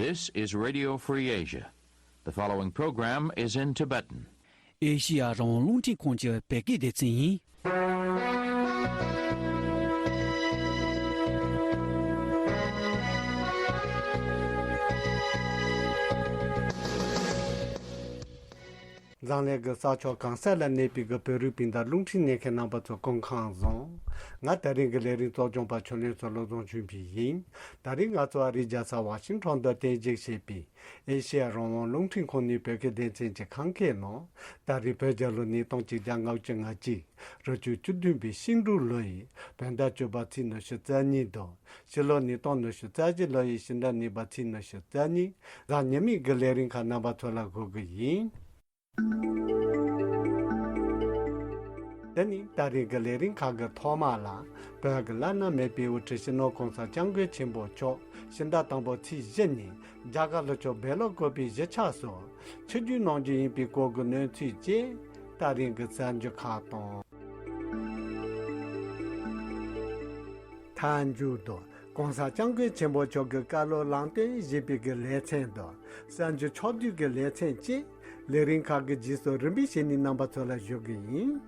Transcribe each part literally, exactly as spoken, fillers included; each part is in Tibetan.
This is Radio Free Asia. The following program is in Tibetan. ཨེ་ཤི་ཡ་རང་དབང་རླུང་འཕྲིན་ཁང་གི་བོད་སྐད་སྡེ་ཚན་ཡིན། འཛམ་གླིང་གི་ས་ཕྱོགས་གང་ས་ལ་གནས་པའི་གི་བོད་རིགས་སྤུན་ཟླ་རླུང་འཕྲིན་ཉན་མཁན་རྣམ་པ་ཚོ་སྐུ་ཁམས་བཟང་། ང་ད་རིང་གི་ལས་རིམ་གཙོ་སྐྱོང་པ་ཆོས་གླིང་མཚོ་བློ་བཟང་ཆོས་འཕེལ་ཡིན། ད་རིང་ང་ཚོ་ཨ་རིའི་རྒྱལ་ས་ཝ་ཤིང་ཊོན་དུ་རྟེན་གཞི་བྱས་པའི་ཨེ་ཤེ་ཡ་རང་དབང་རླུང་འཕྲིན་ཁང་ནས་བོད་སྐད་སྡེ་ཚན་གྱི་ཁམས་སྐད་ནང་། ད་རེས་བོད་རྒྱལ་ལོ་ཉིས་སྟོང་གཅིག་བརྒྱ་ལྔ་བཅུ་ང་གཅིག་རི་ཆུ་བཅུ་བདུན་པའི་ཤིང་འབྲུག་ལོ་ཡི་བོད་ཟླ་བཅུ་པ་ཚེས་ཉི་ཤུ་རྩ་གཉིས་དང་། ཕྱི་ལོ་ཉིས་སྟོང་ཉི་ཤུ་རྩ་བཞི་ལོ་ཡི་ཕྱི་ཟླ་གཉིས་པ་ཚེས་ཉི་ཤུ་རྩ་གཉིས། གཟའ་ཉི་མའི་གི་ལས་རིམ་ཁག་རྣམ་པ་ཚོ་ལ་གོ་གི་ཡིན། དེ་ནི་ད་རེས་ཀྱི་ལས་རིམ་ཁག་གི་ཐོག་མ་ལ། བོད་ཀྱི་བླ་ན་མེད་པའི་དབུ་ཁྲིད་སྤྱི་ནོར་༸གོང་ས་༸སྐྱབས་མགོན་ཆེན་པོ་མཆོག་ཕྱི་ཟླ་དང་པོ་ཚེས་བཞི་ཉིན་རྒྱ་གར་ལྷོ་ཕྱོགས་བེ་ལོ་ཀོ་པི་གཞིས་ཆགས་སུ་ཆིབས་བསྒྱུར་གནང་རྒྱུ་ཡིན་པའི་སྐོར་གྱི་གནས་ཚུལ་བཅས་ད་རིང་གི་གསར་འགྱུར་ཁག་དང་། མཐའ་མཇུག་ཏུ། ༸གོང་ས་༸སྐྱབས་མགོན་ཆེན་པོ་མཆོག་གི་བཀའ་སློབ་ལམ་སྟོན་ཞེས་པའི་གི་ལེ་ཚན་དང་གསར་འགྱུར་ཕྱོགས་བསྡུས་ཀྱི་ལེ་ཚན་བཅས་ལས་རིམ་ཁག་གི་རྗེས་སུ་རིམ་པས་བྱས་ནས་རྣམ་པ་ཚོ་ལ་ཞུ་གི་ཡིན།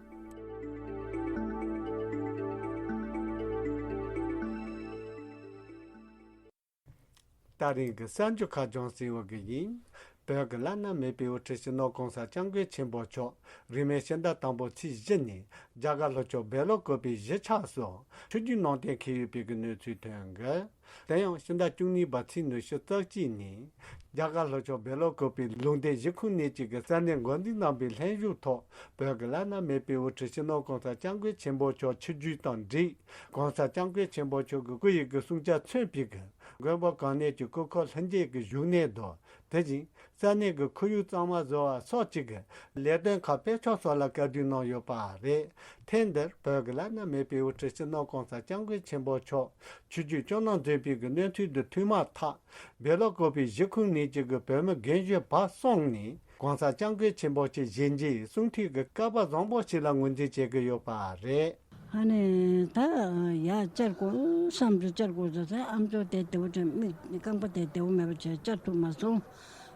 ད་རིང་གི་གསར་འགྱུར་ཁག་ཅུང་ཟད་ཞུ་གི་ཡིན། བོད་ཀྱི་བླ་ན་མེད་པའི་དབུ་ཁྲིད་སྤྱི་ནོར་༸གོང་ས་༸སྐྱབས་མགོན་ཆེན་པོ་མཆོག་རིང་མིན་ཕྱི་ཟླ་དང་པོ་ཚེས་བཞི་ཉིན་རྒྱ་གར་ལྷོ་ཕྱོགས་བེ་ལོ་ཀོ་པི་གཞིས་ཆགས་སུ་ཆིབས་བསྒྱུར་གནང་གཏན་འཁེལ་ཡོད་པའི་གི་གནས་ཚུལ་ཐོན་གི། དེ་ཡང་ཕྱི་ཟླ་བཅུ་གཉིས་པ་ཚེས་ཉི་ཤུ་རྩ་གཅིག་ཉིན་རྒྱ་གར་ལྷོ་ཕྱོགས་བེ་ལོ་ཀོ་པི་ལུང་བསྟན་གཞིས་ཁོངས་གནས་སྐྱིད་ཀྱི་ས་གནས་འགོ་འཛིན་རྣམ་པའི་ལྷན་ཞུགས་ཐོག་བོད་ཀྱི་བླ་ན་མེད་པའི་དབུ་ཁྲིད་སྤྱི་ནོར་༸གོང་ས་༸སྐྱབས་མགོན་ཆེན་པོ་མཆོག་ཆིབས་བསྒྱུར་དང་འབྲེལ། ༸གོང་ས་༸སྐྱབས་མགོན་ཆེན་པོ་མཆོག་གི་སྐུ་ཡི་གི་གསུང་ཆ་མཚོན་པའི་གི་མགོན་པོ་གང་ནས་ཀྱི་སྐུ་འཁོར་ལྷུན་རྒྱས་ཀྱི་བཞུགས་གནས་དང་། དེ་བཞིན་ས་གནས་ཀྱི་ཁོར་ཡུག་གཙང་མ་བཟོ་བ་སོགས་ཀྱི་གི་ལས་དོན་ཁག་སྤེལ་ཕྱོགས་སོགས་ལ་བཀའ་བསྡུར་གནང་ཡོད་པ་རེད། ཐེངས་འདིར་བོད་ཀྱི་བླ་ན་མེད་པའི་དབུ་ཁྲིད་སྤྱི་ནོར་༸གོང་ས་༸སྐྱབས་མགོན་ཆེན་པོ་མཆོག་ཆིབས་བསྒྱུར་སྐྱོང་གནང་མཛད་པའི་གི་གནས་ཚུལ་འདི་ཐོས་མ་ཐག་བེ་ལོ་ཀོ་པི་གཞིས་ཁོངས་གནས་སྐྱིད་ཀྱི་བོད་མི་རྒན་གཞོན་བར་གསུམ་ནས་༸གོང་ས་༸སྐྱབས་མགོན་ཆེན་པོ་མཆོག་བཞེངས་རྗེས་གསུང་ཐོས་ཀྱི་སྐལ་པ་བཟང་པོ་ཞིག་ལ་ངོས་འཛིན་བྱེད་ཀྱི་ཡོད་པ་རེད། ཨ་ནི་ད་ཡར་བཅར་དགོས་བསམ་དུས་བཅར་དགོས་ཟེར་ཚེ་ཨམ་ཅོག་དེ་བདེ་བོ་དྲན་མིག་རྐང་པ་དེ་བདེ་བོ་མེད་པ་བྱས་བཅར་ཐུབ་མ་སོང་།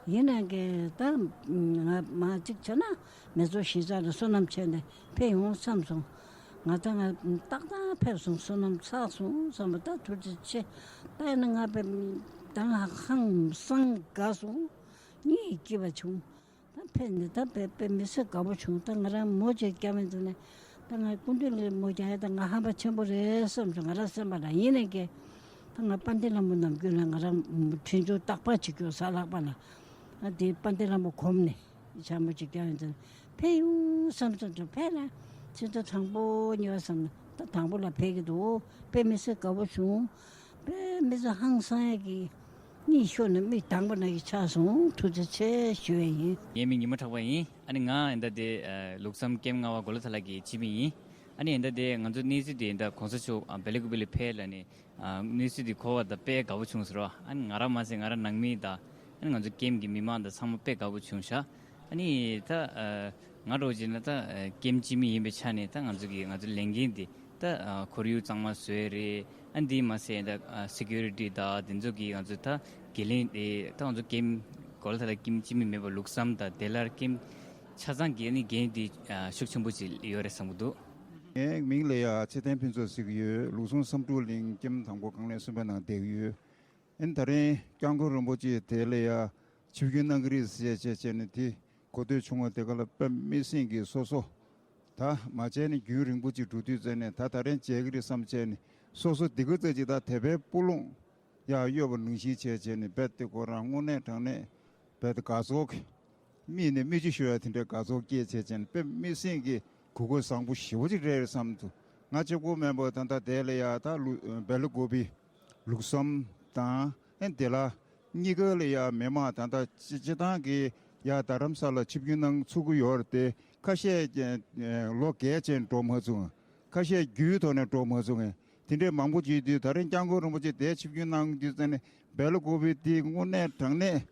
ཡིན་ནའི་གི་ད་ང་མ་གཅིག་བྱས་ན་མི་ཚོ་གཞིས་ཆགས་ལ་བསོད་ནམས་བྱས་ནས་ཕེབས་ཡོང་བསམ་སོང་། ང་ད་ང་ཏག་ཏག་ཕེབས་སོང་བསོད་ནམས་ཚགས་སོང་བསམ་པ་ད་ཐུགས་རྗེ་ཆེ། ད་ཡིན་ན་ང་ཕེབས་ད་ང་ཧང་སང་དགའ་སོང་། གཉིད་སྐྱིད་པ་བྱུང་། ད་ཕེབས་ནས་ད་དཔེ་དཔེ་མི་སྲིད་དགའ་པོ་བྱུང་། ད་ང་རང་མོ་ཅིག་སྐྱེ་བ་ཡིན་ཙང་ནས་ད་ང་སྐུ་མདུན་ལ་མོ་རྒྱག་ཡ་ད་ང་ཧམ་པ་ཆེན་པོ་རེད་བསམ་བྱུང་། ང་རང་སེམས་པ་ལ། ཡིན་ནའི་ཀྱེ་ད་ང་དཔལ་ལྡན་ལྷ་མོ་ནམ་རྒྱུན་ལ་ང་རང་འཕྲིན་བཅོལ་རྟག་པར་བྱེད་རྒྱུ་གཟའ་ལྷག་པ་ལ་ཨ་དེ་དཔལ་ལྡན་ལྷ་མོ་གོམས་ནས་ཇ་མོ་ཅིག་སྐྱེ་བ་ཡིན་ཙང་ཕེབས་ཡོང་བསམ་བསམ་བྱུང་། ཕེབས་ལ་ཕྱི་ཟླ་དང་པོ་གཉིས་པ་བསམ་ན་ད་དང་པོ་ལ་ཕེབས་ཀྱི་འདུག་དཔེ་མི་སྲིད་དགའ་པོ་བྱུང་། དཔེ་མི་སྲིད་ཧང་སང་ཡ་གི་གཉིད་ཤོར་ནས་མིག་གདངས་པ་ནང་གི་ཆགས་སོང་། ཐུགས་རྗེ་ཆེ་ཞུ་ཡ་ཡིན། ངའི་མིང་ཉི་མ་གྲགས་པ་ཡིན། ཨ་ནི་ང་ཨེ་འདྲ་དེ་ལུགས་བསམ་ཀེམ་ལྔ་པ་གོ་ལ་ཐ་ལ་གི་སྤྱི་མི་ཡིན། ཨ་ནི་ཨེ་འདྲ་དེ་ང་ཚོ་གནས་ཚུལ་དེ་ཨེ་འདྲ་གོང་ས་མཆོག་བེ་ལི་ཀུ་པི་ལི་ཕེབས་ལ་ནི་གནས་ཚུལ་དེ་གོ་བ་ད་དཔེ་དགའ་པོ་བྱུང་ཟེར་བ། ཨ་ནི་ང་རང་མ་ཟད་ང་རང་ནང་མི་ད་ཨ་ནི་ང་ཚོ་ཀེམ་གི་མི་མང་ད་ཚང་མ་དཔེ་དགའ་པོ་བྱུང་ཤག་ཨ་ནི་ད་ང་འདྲ་བྱས་ན་ད་ཀེམ་སྤྱི་མི་ཡིན་པའི་ཆ་ནས་ད་ང་ཚོ་གི་ང་ཚོ་ལས་འགན་དེ། ད་ཁོར་ཡུག་གཙང་མ་བཟོས་རེད། ཨ་འདི་མ་ཟད་ད་སི་ཀུ་རི་ཊི་དང་དེ་ཚོ་གི་ང་ཚོ་ད་འགན་ལེན་རེད། ད་ང་ཚོ་ཀེམ་གོ་ལ་ཐ་ལ་ཀེམ་སྤྱི་མི་མེད་པ་ལུགས་བསམ་དང་དེ་ལར་ཀེམ་ཆ་ཚང་གི་ཨ་ནི་འགན་འདི་ཤུགས་ཆེན་པོ་ཅིག་ཡོད་རེད་བསམ་གྱི་འདུག་ངའི་མིང་ལ་ཡ་ཚེ་བརྟན་ཕུན་ཚོགས་ཟེར་གྱི་ཡོད། ལུགས་ཟུང་བསམ་འགྲུབ་གླིང་ཀེམ་དང་པོ་རྐང་ལས་གསུམ་པའི་ནང་བསྡད་ཀྱི་ཡོད། ཨ་ནི་ད་རིང་སྐྱབས་མགོན་རིན་པོ་ཆེ་དེ་ལ་ཡ་ཆིབས་བསྒྱུར་གནང་གི་རེད་ཟེར་བྱས་བྱས་ནས་དེ་གོ་ཐོས་བྱུང་བ་དེ་ག་ལ་དཔེ་མི་སྲིད་ཀྱི་སོ་སོ། ད་མ་བྱས་ནས་རྒྱུན་རིང་པོ་ཅིག་འགྲོ་དུས་ཙམ་ནས་ད་ད་རིང་བྱས་ཀྱི་རེད་བསམ་བྱས་ནས་སོ་སོ་འདི་ག་ཙམ་ཅིག་ད་དད་པའི་སྤུ་ལོང་ཡར་གཡོ་བ་ནང་བཞིན་བྱས་བྱས་ནས་རྦད་དེ་ཁོ་རང་དངོས་གནས་དྲང་གནས་རྦད་དེ་དགའ་ཚོར་གྱི་མིག་ནས་མིག་ཆུ་ཤོར་ཡ་དེ་འདྲའི་དགའ་ཚོར་སྐྱེས་བྱས་བྱས་ནས་དཔེ་མི་སྲིད་ཀྱི་གུས་བཀུར་བཟང་པོ་ཞེ་པོ་ཅིག་རེད་བསམ་འདུག་ང་གཅིག་པོ་མིན་པ་ད་ལྟ་དེ་ལ་ཡ་ད་ལུ་སྦེལ་ཀོབ་པི་ལུགས་བསམ་དང་ཨེ་དེ་ལ་གཉིས་ཀ་ལ་ཡ་མི་མང་ད་ལྟ་སྤྱི་སྤྱི་བཏང་གི་ཡ་རྡ་རམ་ས་ལ་ཆིབས་བསྒྱུར་གནང་ཚུགས་ཀྱི་ཡོད་རེད་དེ། ཁ་ཤས་ཀྱི་ལོ་རྒས་ཅན་འགྲོ་མ་ཚུགས། ཁ་ཤས་རྒྱུའི་ཐོག་ནས་འགྲོ་མ་ཚུགས། དེ་འདྲའི་མང་པོ་བྱེད་དུས་ད་རིང་སྐྱབས་མགོན་རིན་པོ་ཆེ་དེ་ཆིབས་བསྒྱུར་གནང་དུས་ཙམ་ནས་སྦེལ་ཀོབ་པི་དེ་དངོས་གནས་དྲང་གནས་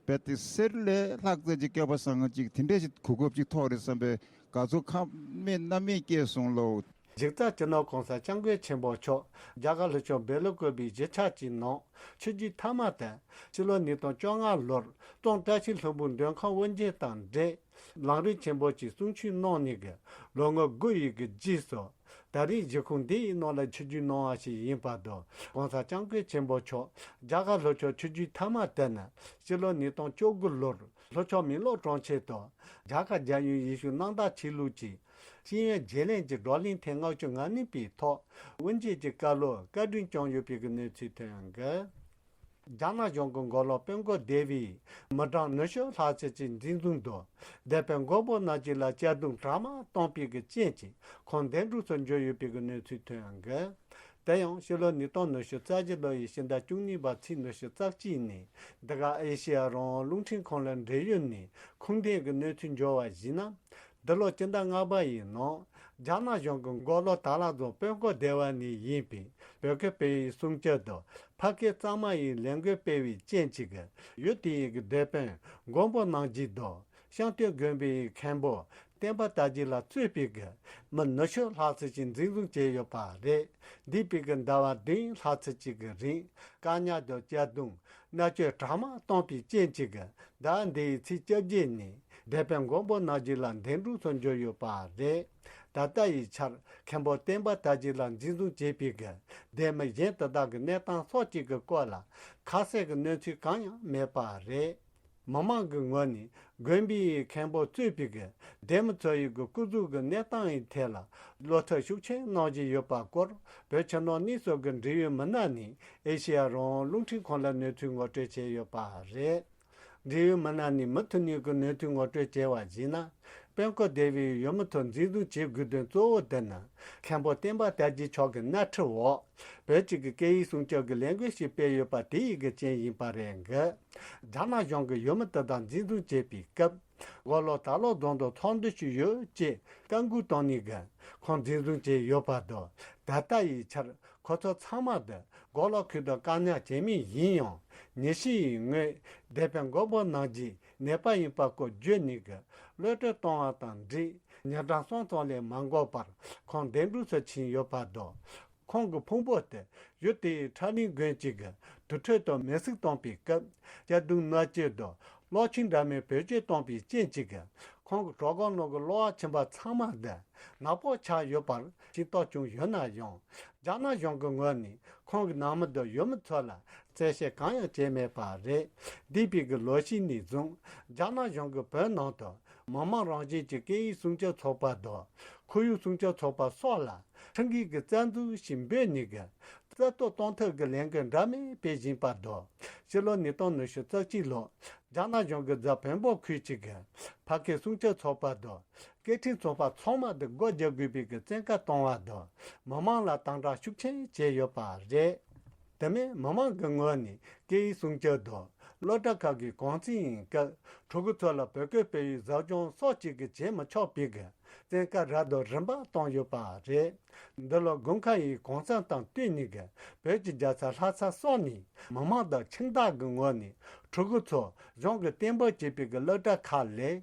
རྦད་དེ་གསེར་ལས་ལྷག་ཙམ་ཅིག་སྐལ་པ་བཟང་ཅིག་དེ་འདྲ་ཞིག་གོ་སྐབས་ཅིག་ཐོབ་རེད་བསམ་པའི་དགའ་ཚོར་ཁ་མེད་སྣ་མེད་སྐྱེས་སོང་ལོ། འཇིགས་རྩ་སྤྱི་ནོར་༸གོང་ས་༸སྐྱབས་མགོན་ཆེན་པོ་མཆོག་རྒྱ་གར་ལྷོ་ཕྱོགས་སྦེ་ལ་ཀོ་བི་གཞིས་ཆགས་ཀྱི་ནང་ཆིག་སྒྲིལ་མཐའ་མ་དེ་ཕྱི་ལོ་ཉིས་སྟོང་བཅོ་ལྔ་ལོར་ཙོང་བཀྲ་ཤིས་ལྷུན་པོའི་མགྲོན་ཁང་དབུ་འབྱེད་དང་འབྲེལ། གླང་རི་ཆེན་པོ་གྱི་གསུང་ཆོས་གནང་ནས་ཀྱི་ལོ་ངོ་དགུ་ཡི་གི་རྗེས་སུ། ད་རེས་གཞིས་ཁོངས་འདི་ཡི་ནང་ལ་ཆིག་སྒྲིལ་གནང་བ་ཞིག་ཡིན་པ་དང་༸གོང་ས་༸སྐྱབས་མགོན་ཆེན་པོ་མཆོག་རྒྱ་གར་ལྷོ་ཕྱོགས་ཆིག་སྒྲིལ་མཐའ་མ་དེ་ནི་ཕྱི་ལོ་ཉིས་སྟོང་བཅུ་དགུ་ལོར་ལྷོ་ཕྱོགས་མེག་ལོར་གྲོང་ཁྱེར་དུ་རྒྱ་གར་རྒྱལ་ཡོངས་ཡེ་ཤུ་གནམ་བདག་ཆོས་ལུགས་ཀྱི་ཤེས་ཡོན་བརྗེ་ལེན་གྱི་བགྲོ་གླེང་ཐེངས་ལྔ་བཅུ་ང་གཉིས་པའི་ཐོག་དབུ་འབྱེད་ཀྱི་བཀའ་སློབ་བཀའ་དྲིན་བསྐྱངས་ཡོད་པའི་གི་གནས་ཚུལ་ཐོན་ཡོད་འདུག་རྒྱ་ནག་གཞུང་གི་མགོ་ལོག་དཔོན་སྐོར་སྡེ་བའི་མི་གྲངས་ཉི་ཤུ་ལྷག་ཙམ་གྱི་འཛིན་བཟུང་དང་། སྡེ་དཔོན་མགོན་པོ་རྣམ་རྒྱལ་ལ་གཅར་རྡུང་དྲག་མ་བཏང་པའི་གི་རྐྱེན་གྱིས་ཁོང་འདས་གྲོངས་སུ་གྱུར་ཡོད་པའི་གི་གནས་ཚུལ་ཐོན་ཡོད་འདུག་དེ་ཡང་ཕྱི་ལོ་ཉིས་སྟོང་ཉི་ཤུ་རྩ་བཞི་ལོ་ཡི་ཕྱི་ཟླ་བཅུ་གཉིས་པ་ཚེས་ཉི་ཤུ་རྩ་གཅིག་ཉིན་འདི་ག་ཨེ་ཤེ་ཡ་རང་དབང་རླུང་འཕྲིན་ཁང་ལ་འབྲེལ་ཡོད་ནས་ཁུངས་ལྡན་གྱི་གནས་ཚུལ་འབྱོར་བར་གཞིགས་ན། འདི་ལོ་སྤྱི་ཟླ་ལྔ་པ་ཡི་ནང་རྒྱ་ནག་གཞུང་གི་མགོ་ལོག་དྭགས་ལྷ་རྫོང་དཔོན་སྐོར་སྡེ་བ་ནས་ཡིན་པའི་བོད་སྐད་སྤེལ་ཡིག་སྲུང་སྐྱོབ་དང་ཕ་སྐད་གཙང་མ་ཡི་ལས་འགུལ་སྤེལ་བའི་རྐྱེན་གཅིག་གིས་ཡུལ་དེ་ཡི་གི་སྡེ་དཔོན་མགོན་པོ་རྣམ་རྒྱལ་དང་། ཤང་སྟོད་དགོན་པའི་མཁན་པོ་བསྟན་པ་དར་རྒྱས་ལ་གཙོས་པའི་གི་མི་ཉི་ཤུ་ལྷག་ཙམ་ཞིག་འཛིན་བཟུང་བྱས་ཡོད་པ་རེད། འདས་པའི་གི་ཟླ་བ་བདུན་ལྷག་ཙམ་ཅིག་གི་རིང་བཀག་ཉར་དང་གཅར་རྡུང་མནར་གཅོད་དྲག་མ་བཏང་པའི་རྐྱེན་གཅིག་གིས་ཟླ་བ་འདིའི་ཚེས་བཅོ་བརྒྱད་ཉིན་སྡེ་དཔོན་མགོན་པོ་རྣམ་རྒྱལ་ལགས་འདས་གྲོངས་སུ་གྱུར་ཡོད་པ་རེད། ད་ལྟ་ཡི་ཆར་མཁན་པོ་བསྟན་པ་དར་རྒྱས་ལགས་འཛིན་བཟུང་བྱས་པའི་གི་སྡེ་མི་གཞན་དེ་དག་གི་གནས་སྟངས་སོགས་ཀྱི་གི་སྐོར་ལ་ཁ་གསལ་གྱི་གནས་ཚུལ་གང་ཡང་མེད་པ་རེད། མི་མང་གི་ངོས་ནས་དགོན་པའི་མཁན་པོ་གཙོས་པའི་གི་སྡེ་མི་ཚོ་ཡི་གི་སྐུ་གཟུགས་ཀྱི་གནས་སྟངས་ཡི་ཐད་ལ་བློ་འཚབ་ཤུགས་ཆེན་གནང་བཞིན་ཡོད་པ་སྐོར་བོད་ཕྱི་ནང་གཉིས་སུ་གི་འབྲེལ་ཡོད་མི་སྣ་ནས་ཨེ་ཤེ་ཡ་རང་དབང་རླུང་འཕྲིན་ཁང་ལ་གནས་ཚུལ་ངོ་སྤྲོད་བྱས་ཡོད་པ་རེད། འབྲེལ་ཡོད་མི་སྣ་ནས་མུ་མཐུད་ནས་ཀྱི་གནས་ཚུལ་ངོ་སྤྲོད་བྱས་པར་གཞིགས་ན། དཔོན་སྐོར་སྡེ་བའི་ཡུལ་མི་ཚོ་འཛིན་བཟུང་བྱེད་དགོས་དོན་གཙོ་བོ་དེ་ནི། མཁན་པོ་བསྟན་པ་དར་རྒྱས་མཆོག་གི་མནའ་ཁྲིད་འོག་བོད་ཀྱི་གི་སྐད་ཡིག་སྲུང་སྐྱོབ་ཀྱི་ལས་འགུལ་ཞིག་སྤེལ་ཡོད་པ་དེ་ཡི་གི་རྐྱེན་ཡིན་པ་རེད་འགི། རྒྱ་ནག་གཞུང་གི་ཡུལ་མི་དེ་དག་འཛིན་བཟུང་བྱས་པའི་སྐབས། མགོ་ལོག་དྭགས་ལྷ་རྫོང་དུ་ཚོགས་འདུ་ཞིག་ཡོད་ཅེས་བཀའ་འགུག་བཏང་ནས་འགི། ཁོང་འཛིན་བཟུང་བྱས་ཡོད་པ་དང་། ད་ལྟ་ཡི་ཆར། ཁོ་ཚོ་ཚང་མ་དེ་མགོ་ལོག་ཁུལ་དུ་བཀག་ཉར་བྱས་མུས་ཡིན་ཡང་། ཉེ་ཞི་ཡི་ངོས་སྡེ་དཔོན་མགོན་པོ་རྣམ་རྒྱལ་ནད་པ་ཡིན་པ་སྐོར་བརྗོད་ནས་ཀྱི་གློད་གྲོལ་གཏོང་བ་དང་འབྲེལ་ཉིན་གྲངས་གསུམ་ཙམ་ལས་མ་འགོར་བར་ཁོང་འདས་གྲོངས་སུ་ཕྱིན་ཡོད་པ་དང་། ཁོང་གི་ཕུང་པོ་དེ་ཡུལ་དེའི་ཁྲ་ལིང་དགོན་གཅིག་གི་དུར་ཁྲོད་དུ་མེ་བསྲེགས་བཏང་པའི་སྐབས་གཅར་རྡུང་མནར་གཅོད་དང་གློག་ཆེན་འདྲ་མིན་བེད་སྤྱོད་བཏང་པའི་རྐྱེན་གཅིག་གིས་ཁོང་གི་གྲོད་ཁོག་ནང་གི་གློ་བ་ཆེན་པོ་ཚང་མ་དེ་ནག་པོ་ཆགས་ཡོད་པར་ཤེས་རྟོགས་བྱུང་ཡོད་ན་ཡང་། རྒྱ་ནག་གཞུང་གི་ངོས་ནས་ཁོང་གི་ནང་མི་དང་ཡུལ་མི་ཚོ་ལ་གསལ་བཤད་གང་ཡང་བྱས་མེད་པ་རེད། འདས་པའི་གི་ལོ་ཤས་ནས་བཟུང་རྒྱ་ནག་གཞུང་གིས་བོད་ནང་དུ་མི་དམངས་རང་བཞིན་གྱི་སྐད་ཡིག་སྲུང་སྐྱོབ་ཚོགས་པ་དང་ཁོར་ཡུག་སྲུང་སྐྱོབ་ཚོགས་པ་སོགས་ལ་ཁྲིམས་འགལ་གྱི་རྩ་འཛུགས་ཤིག་འབོད་ནས་གི་རྩ་གཏོར་གཏོང་ཐབས་ཀྱི་ལས་འགུལ་འདྲ་མིན་སྤེལ་བཞིན་པ་དང་། ཕྱི་ལོ་ཉིས་སྟོང་ཉི་ཤུ་རྩ་གཅིག་ལོར་རྒྱ་ནག་གཞུང་གིས་རྫ་བོན་པོ་ཁུལ་གཅིག་གི་ཕ་སྐད་སྲུང་སྐྱོབ་ཚོགས་པ་དང་སྐད་འཕྲིན་ཚོགས་པ་ཚང་མ་དེ་སྒོ་རྒྱག་དགོས་པའི་གི་བཙན་བཀའ་བཏང་བ་དང་མི་མང་ལ་དམ་དྲག་ཤུགས་ཆེན་བྱས་ཡོད་པ་རེད། དེ་མིན་མི་མང་གི་ངོས་ནས་སྐད་ཡིག་སྲུང་སྐྱོབ་དང་སློབ་གྲྭ་ཁག་གི་གུང་སེང་ཡིན་སྐབས་ཕྲུ་གུ་ཚོ་ལ་བོད་སྐད་སྤེལ་བའི་ཟབ་སྦྱོང་སོགས་གཅིག་གི་བྱེད་མི་ཆོག་པའི་གི་བཙན་བཀའ་རབ་དང་རིམ་པ་བཏང་ཡོད་པ་རེད། འདི་ལོ་དགུན་ཁ་ཡི་གུང་སེང་དང་བསྟུན་ནས་གི་བོད་ཀྱི་རྒྱལ་ས་ལྷ་ས་སོགས་ནས་མི་མང་དང་ཁྱིམ་བདག་གི་ངོས་ནས་ཕྲུ་གུ་ཚོ་གཞུང་གིས་གཏན་འབེབས་བྱས་པའི་གི་སློབ་གྲྭ་ཁག་ལས་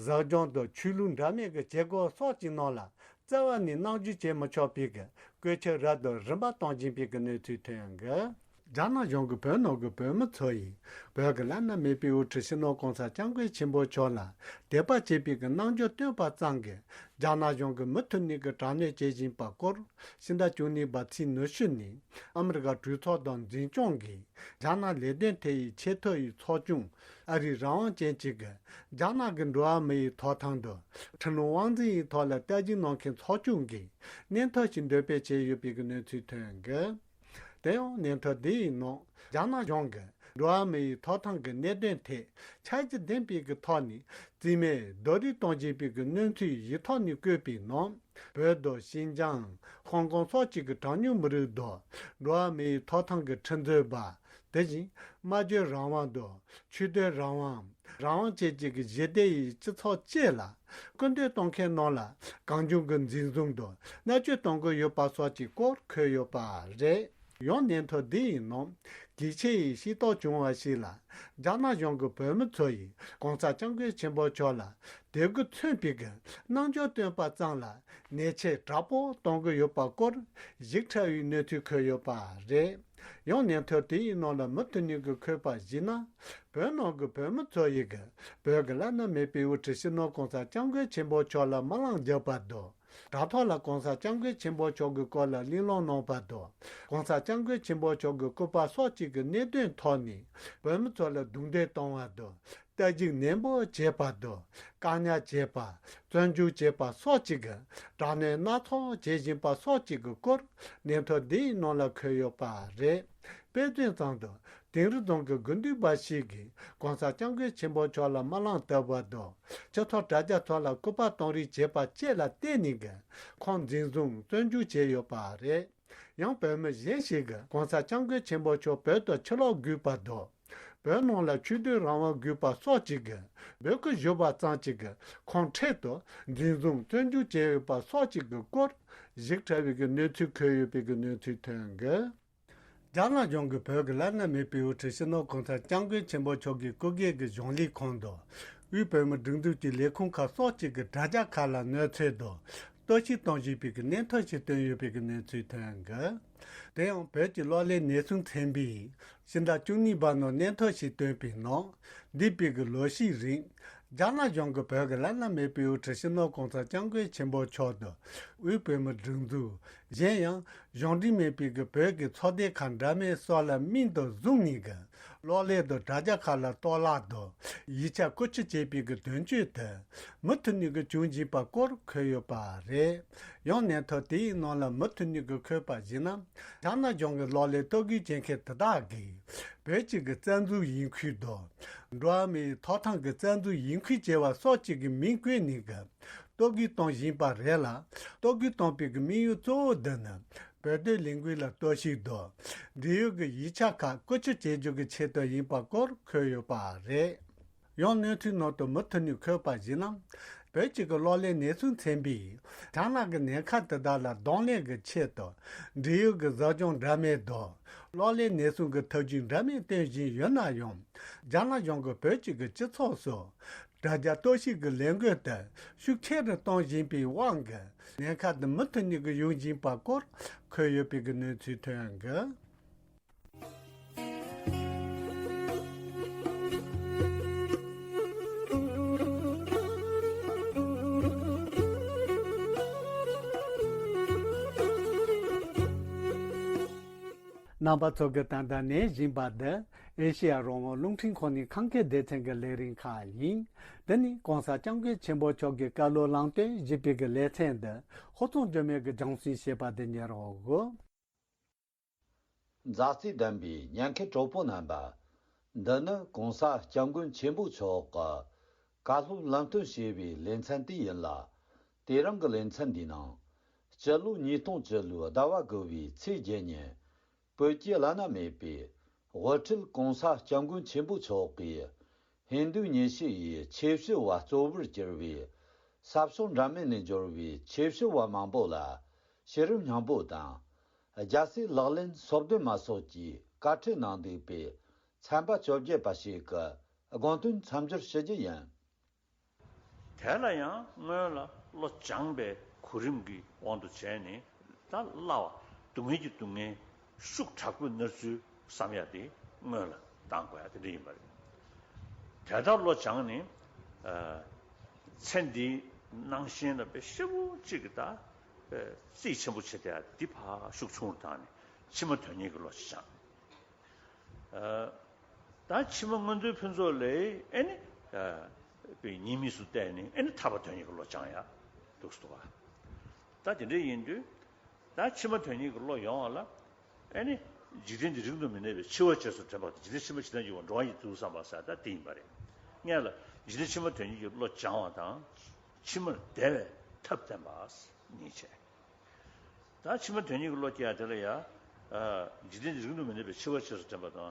ཟབ་སྦྱོང་དང་ཆོས་ལུགས་འདྲ་མིན་གྱི་བྱེད་སྒོ་སོགས་ཀྱི་ནང་ལ་རྩ་བ་ནས་རྣམ་འཇོག་བྱེད་མི་ཆོག་པའི་གི་བཀོད་ཁྱབ་རབ་དང་རིམ་པ་གཏོང་བཞིན་པའི་གི་གནས་ཚུལ་ཐོན་གི། རྒྱ་ནག་གཞུང་གིས་བོད་ནང་གི་བོད་མི་ཚོ་ཡིས་བོད་ཀྱི་བླ་ན་མེད་པའི་དབུ་ཁྲིད་སྤྱི་ནོར་༸གོང་ས་༸སྐྱབས་མགོན་ཆེན་པོ་མཆོག་ལ་དད་པ་བྱེད་པའི་གི་རྣམ་འགྱུར་སྟོན་པ་ཙམ་གྱིས་རྒྱ་ནག་གཞུང་གིས་མུ་མཐུད་ནས་ཀྱི་དྲག་གནོན་བྱེད་བཞིན་པ་སྐོར། ཕྱི་ཟླ་བཅུ་གཉིས་པ་ཚེས་ཉི་ཤུ་ཉིན་ཨ་མི་རི་ཀ་གྲོས་ཚོགས་དང་འཛིན་སྐྱོང་གིས་རྒྱ་ནག་ལས་དོན་ཐད་ཡི་ཆེས་མཐོ་ཡི་ཚོགས་ཆུང་ཨ་རིའི་རང་དབང་ཅན་གཅིག་གིས་རྒྱ་ནག་གི་འགྲོ་བ་མི་ཡི་ཐོབ་ཐང་དང་ཁྲིམས་ལུགས་དབང་འཛིན་ཡི་ཐོག་ལ་བརྟག་ཞིབ་གནང་མཁན་ཚོགས་ཆུང་གིས་སྙན་ཐོ་ཞིག་འདོན་སྤེལ་བྱས་ཡོད་པའི་གི་གནས་ཚུལ་ཐོན་གི། དེ་ཡང་སྙན་ཐོ་འདི་ཡི་ནང་རྒྱ་ནག་གཞུང་གིས་འགྲོ་བ་མི་ཡི་ཐོབ་ཐང་གི་གནད་དོན་ཐད་འཆར་གཞི་ལྡན་པའི་གི་ཐོག་ནས་རྩིས་མེད་རྡོག་རོལ་གཏོང་བཞིན་པའི་གི་གནས་ཚུལ་ཡིག་ཐོག་ནས་བཀོད་པའི་ནང་། བོད་དང་ཤིན་ཅང་། ཧོང་ཀོང་སོགས་ཀྱི་གི་གྲངས་ཉུང་མི་རིགས་དང་འགྲོ་བ་མི་ཡི་ཐོབ་ཐང་གི་ཁྲིམས་རྩོད་པ། དེ་བཞིན་སྨྲ་བརྗོད་རང་དབང་དང་ཆོས་དད་རང་དབང་། རང་དབང་བཅས་ཀྱི་གི་ཞི་བདེ་ཡི་སྤྱི་ཚོགས་བཅས་ལ་སྐུལ་འདེད་གཏོང་མཁན་རྣམས་ལ་གང་བྱུང་གི་འཛིན་བཟུང་དང་མནར་གཅོད་གཏོང་གི་ཡོད་པ་སོགས་ཀྱི་སྐོར་འཁོད་ཡོད་པ་རེད། ཡང་སྙན་ཐོ་འདི་ཡི་ནང་། གལ་ཆེ་ཡི་ཤེས་རྟོགས་བྱུང་བ་ཞིག་ལ། རྒྱ་ནག་གཞུང་གི་བོད་མི་ཚོ་ཡིས་གོང་ས་སྐྱབས་མགོན་ཆེན་པོ་མཆོག་ལ་དད་གུས་མཚོན་པའི་གི་རྣམ་འགྱུར་སྟོན་པ་ཙམ་ལ། ཉེས་ཆད་དྲག་པོ་གཏོང་གི་ཡོད་པ་སྐོར་ཞིབ་ཕྲ་བའི་གནས་ཚུལ་འཁོད་ཡོད་པ་རེད། ཡང་ཉན་ཐོས་དེའི་ནང་ལ་མུ་མཐུད་ནས་གི་འཁོད་པ་གཞིགས་ན། བོད་ནང་གི་བོད་མི་ཚོ་ཡིས་གི་བོད་ཀྱི་བླ་ན་མེད་པའི་དབུ་ཁྲིད་སྤྱི་ནོར་གོང་ས་སྐྱབས་མགོན་ཆེན་པོ་མཆོག་ལ་དམག་ལན་བརྒྱབ་པ་དང་། དྲ་ཐོག་ལ་གོང་ས་སྐྱབས་མགོན་ཆེན་པོ་མཆོག་གི་སྐོར་ལ་གླེང་སློང་གནང་བ་དང་། གོང་ས་སྐྱབས་མགོན་ཆེན་པོ་མཆོག་གི་སྐུ་པར་སོགས་ཀྱི་གི་གནད་དོན་ཐོག་ནས་བོད་མི་ཚོ་ལ་རྡུང་རྡེག་གཏོང་བ་དང་། བརྟག་ཞིབ་ནན་པོ་བྱས་པ་དང་། བཀག་ཉར་བྱས་པ། བཙོན་འཇུག་བྱས་པ་སོགས་ཀྱི་གི་དྲག་གནོན་སྣ་ཚོགས་བྱེད་བཞིན་པ་སོགས་ཀྱི་གི་སྐོར་ཉན་ཐོས་འདིའི་ནང་ལ་འཁོད་ཡོད་པ་རེད། དཔེ་མཚོན་ཙམ་དུ། དིང་རི་རྫོང་གི་དགུ་འདུས་པ་ཞིག་གིས་གོང་ས་སྐྱབས་མགོན་ཆེན་པོ་མཆོག་ལ་དམག་ལན་བཏབ་པ་དང་། སྤྱི་ཚོགས་དྲ་རྒྱ་ཐོག་ལ་སྐུ་པར་གཏོང་རེས་བྱས་པ་བཅས་ལ་བརྟེན་ནས་གི་ཁོང་འཛིན་བཟུང་བཙོན་འཇུག་བྱས་ཡོད་པ་རེད། ཡང་བོད་མི་གཞན་ཞིག་གིས་གོང་ས་སྐྱབས་མགོན་ཆེན་པོ་མཆོག་བོད་དུ་ཕྱིར་ལོག་དགོས་པ་དང་། བོད་ནང་ལ་ཆོས་དད་རང་དབང་དགོས་པ་སོགས་ཀྱི་གི་འབོད་སྐུལ་ཞུས་པ་ཙམ་གྱིས་གི་ཁོང་འཕྲལ་དུ་འཛིན་བཟུང་བཙོན་འཇུག་བྱས་ཡོད་པ་སོགས་ཀྱི་གི་སྐོར་ཞིབ་ཕྲ་བའི་གི་གནས་ཚུལ་འཁོད་ཡོད་པའི་གི་གནས་ཚུལ་ཐོན་གི། རྒྱ་ནག་གཞུང་གིས་བོད་ཀྱི་བླ་ན་མེད་པའི་དབུ་ཁྲིད་སྤྱི་ནོར་གོང་ས་སྐྱབས་མགོན་ཆེན་པོ་མཆོག་གི་སྐུ་སྒེར་གྱི་གཞུང་ལས་ཁང་དུ་དབུས་བོད་མིའི་སྒྲིག་འཛུགས་ཀྱི་ལས་ཁུངས་ཁག་སོགས་ཀྱི་གི་དྲ་རྒྱ་ཁག་ལ་གནོད་འཚེ་དང་གཏོར་བཤིག་གཏོང་བཞིན་པའི་གི་གནས་ཐོ་ཞིག་བཏོན་ཡོད་པའི་གི་གནས་ཚུལ་ཐོན་གི། དེ་ཡང་བོད་ཀྱི་གློག་ཀླད་ནས་སྲུང་ཚན་པས་ཕྱི་ཟླ་བཅུ་གཉིས་པ་ནང་གནས་ཐོ་ཞིག་བཏོན་པའི་ནང་། འདས་པའི་གི་ལོ་ཤས་རིང་། རྒྱ་ནག་གཞུང་གིས་བོད་ཀྱི་བླ་ན་མེད་པའི་དབུ་ཁྲིད་སྤྱི་ནོར་གོང་ས་སྐྱབས་མགོན་ཆེན་པོ་མཆོག་ཏུ་དབུས་བོད་མིའི་སྒྲིག་འཛུགས། གཞན་ཡང་། གཞུང་འབྲེལ་མིན་པའི་གི་བོད་ཀྱི་ཚོགས་སྡེ་ཁག་འདྲ་མིན་སོགས་ལ་རྨིས་དང་བཟུང་ནས་གི་གློག་ཀླད་དང་དྲ་རྒྱ་ཁག་ལ་གཏོར་བརླག་དང་ཡིག་ཆ་བཀོལ་སྤྱོད་བྱས་པའི་གི་དོན་གཅོད་དེ་མུ་མཐུད་ནས་གི་བྱུང་བཞིན་པ་སྐོར་འཁོད་ཡོད་པ་རེད། ཡང་གནས་ཐོ་དེའི་ནང་ལ་མུ་མཐུད་ནས་གི་འཁོད་པ་གཞིགས་ན། རྒྱ་ནག་གཞུང་གི་གློག་ཀླད་གཏོར་རྒོལ་བྱེད་མཁན་དེ་དག་གིས་བོད་ཀྱི་གི་རྩ་འཛུགས་ཡིན་ཁུལ་དང་། འགྲོ་བ་མིའི་ཐོབ་ཐང་གི་རྩ་འཛུགས་ཡིན་ཁུལ་བྱས་པ་སོགས་ཀྱི་གི་མིང་བཀོད་ནས་གི་གཏོར་རྒོལ་གཏོང་བཞིན་པ་རེད་ལ། གཏོར་རྒོལ་གཏོང་པའི་གི་དམིགས་ཡུལ་གཙོ་བོ་འདི་ནི་བོད་དོན་ལས་འགུལ་ལ་གཏོར་བཤིག་དང་། འབྲེལ་ཡོད་ཀྱི་ཡིག་ཆ་ཁག་བཀོལ་སྤྱོད་བྱེད་རྒྱུ་གི་ཆེད་དུ་ཡིན་པ་སྐོར་འཁོད་ཡོད་པ་རེད། ཡང་གནས་ཚུལ་ནང་དུ་མུ་མཐུད་ནས་འཁོད་པ་གཞིགས་ན། བོད་ཀྱི་གི་གློག་ཀླད་ནས་སྲུང་ཚན་པས་རྒྱ་ནག་གི་ཉེན་ཁ་དེ་དག་ལ་གདོང་ལེན་གྱི་ཆེད་དུ་འབྲེལ་ཡོད་ཀྱི་གཟིགས་སྐྱོང་འདྲ་མིན་དང་། གློག་ཀླད་ནས་སྲུང་གི་ཐབས་ཇུས་འདྲ་མིན་སྟོན་བཞིན་ཡོད་ན་ཡང་། རྒྱ་ནག་གཞུང་གིས་བོད་ཀྱི་གི་སྤྱི་ཚོགས་སུ་དྲ་རྒྱ་གཏོར་བཤིག་གི་ལས་འགུལ་དེ་ཤུགས་ཆེ་རུ་གཏོང་བཞིན་པའི་དབང་གིས་ཉེན་ཁ་དེ་མུ་མཐུད་ནས་གི་ཡོང་བཞིན་པ་སྐོར་འཁོད་ཡོད་པའི་གི་གནས་ཚུལ་ཐོན་གི། རྣམ་པ་ཚོ་གིས་ད་ལྟ་ཉན་བཞིན་པ་འདི་ཨེ་ཤེ་ཡ་རང་དབང་རླུང་འཕྲིན་ཁང་ནས་ཁམས་སྐད་སྡེ་ཚན་གྱི་ལས་རིམ་ཁག་ཡིན། འདི་ནི་གོང་ས་སྐྱབས་མགོན་ཆེན་པོ་མཆོག་གི་བཀའ་སློབ་ལམ་སྟོན་ཞེས་པའི་གི་ལེ་ཚན་འདི་ཧོར་ཙོང་སྒྲོལ་མས་གི་སྦྱོང་སྲིང་བྱས་པ་འདི་ཉན་རོགས་གོ། མཛའ་བརྩེ་ལྡན་པའི་ཉན་མཁན་གྲོགས་པོ་རྣམ་པ། འདི་ནི་གོང་ས་སྐྱབས་མགོན་ཆེན་པོ་མཆོག་གི་བཀའ་སློབ་ལམ་སྟོན་ཞེས་པའི་ལེ་ཚན་དེ་ཡིན་ལ། དེ་རིང་གི་ལེ་ཚན་འདིའི་ནང་། སྤྱི་ལོ་ཉིས་སྟོང་བཅུ་ལོའི་ཟླ་བ་དགུ་བའི་ཚེས་བརྒྱད་ཉིན། བོད་ཀྱི་བླ་ན་མེད་པའི་དབུ་ཁྲིད་གོང་ས་སྐྱབས་མགོན་ཆེན་པོ་མཆོག་གིས། ཧིན་རྡུ་ཉི་ཤུ་ཡི་ཆོས་བྱེད་པ་གཙོ་བོར་གྱུར་པའི་ས་ཕྱོགས་འདྲ་མིན་ནས་འབྱོར་བའི་ཆོས་བྱེད་པ་མང་པོ་ལ་ཕྱི་རོལ་སྙིང་པོ་དང་། རྒྱལ་སྲས་ལག་ལེན་སོ་བདུན་མ་སོགས་ཀྱི་བཀའ་ཁྲིད་གནང་འདུག་པའི་ཚན་པ་བཅོ་བརྒྱད་པ་ཞིག་གི་དགོངས་དོན་མཚམས་སྦྱོར་ཞུ་རྒྱུ་ཡིན། དེ་ལ་ཡང་སྔོན་ལ་བློ་སྦྱངས་པའི་གོ་རིམ་གྱི་དབང་དུ་བྱས་ནས། ད་སླ་བ་སྡུག་བསྔལ་གྱི་སྡུག་བསྔལ་ཤུགས་དྲག་པོའི་མནར་ཚུལ་བསམ་ཡ་དེ་སྔོན་ལ་བཏང་དགོས་ཡ་དེ་འདྲ་ཡིན་པ་རེད། དེ་ལྟར་བློ་སྦྱངས་ནས། ཨ། ཚེ་འདིའི་སྣང་ཞེན་ལ་དཔེ་ཞེ་པོ་ཅིག་གི་ད། ཨ། རྩིས་ཆེན་པོ་བྱེད་བསྡད་ཡ་འདི་ཕར་ཤུགས་ཆུང་རུ་བཏང་ནས་ཕྱི་མ་དོན་གཉེར་གྱི་བློ་ཞིག་སྦྱངས། ཨ། ད་ཕྱི་མ་མངོན་མཐོའི་ཕུན་ཚོགས་ལས་ཨེ་ནི། ཨ། པའི་ཉེས་དམིགས་སུ་བལྟས་ནས་ཨེ་ནི་ཐར་པ་དོན་གཉེར་གྱི་བློ་སྦྱང་ཡ་འདུག་སེ་འདུག་ག། ད་དེ་འདྲ་ཡིན་དུས། ད་ཕྱི་མ་དོན་གཉེར་གྱི་བློ་ཡོང་བ་ལ། ཨེ་ནི། འཇིག་རྟེན་འདི་རིང་དུ་མི་གནས་པའི་འཆི་བ་རྗེས་སུ་དྲན་པ་དང་། འཇིག་རྟེན་ཕྱི་མ་ཇི་ལྟར་འགྱུར་བ་འགྲོ་བ་ཉིད་དུ་བསམ་པ་ཟེར་ད་དེ་ཡིན་པ་རེད། སྔོན་ལ་འཇིག་རྟེན་ཕྱི་མ་དོན་གཉེར་གྱི་བློ་སྦྱང་བ་དང་། ཕྱི་མར་བདེ་བའི་ཐབས་བསྟེན་པ་གཉིས་བྱས། ད་ཕྱི་མ་དོན་གཉེར་གྱི་བློ་སྐྱེ་ཡ་དེ་ལ་ཡ། ཨ། འཇིག་རྟེན་འདི་རིང་དུ་མི་གནས་པའི་འཆི་བ་རྗེས་སུ་དྲན་པ་དང་།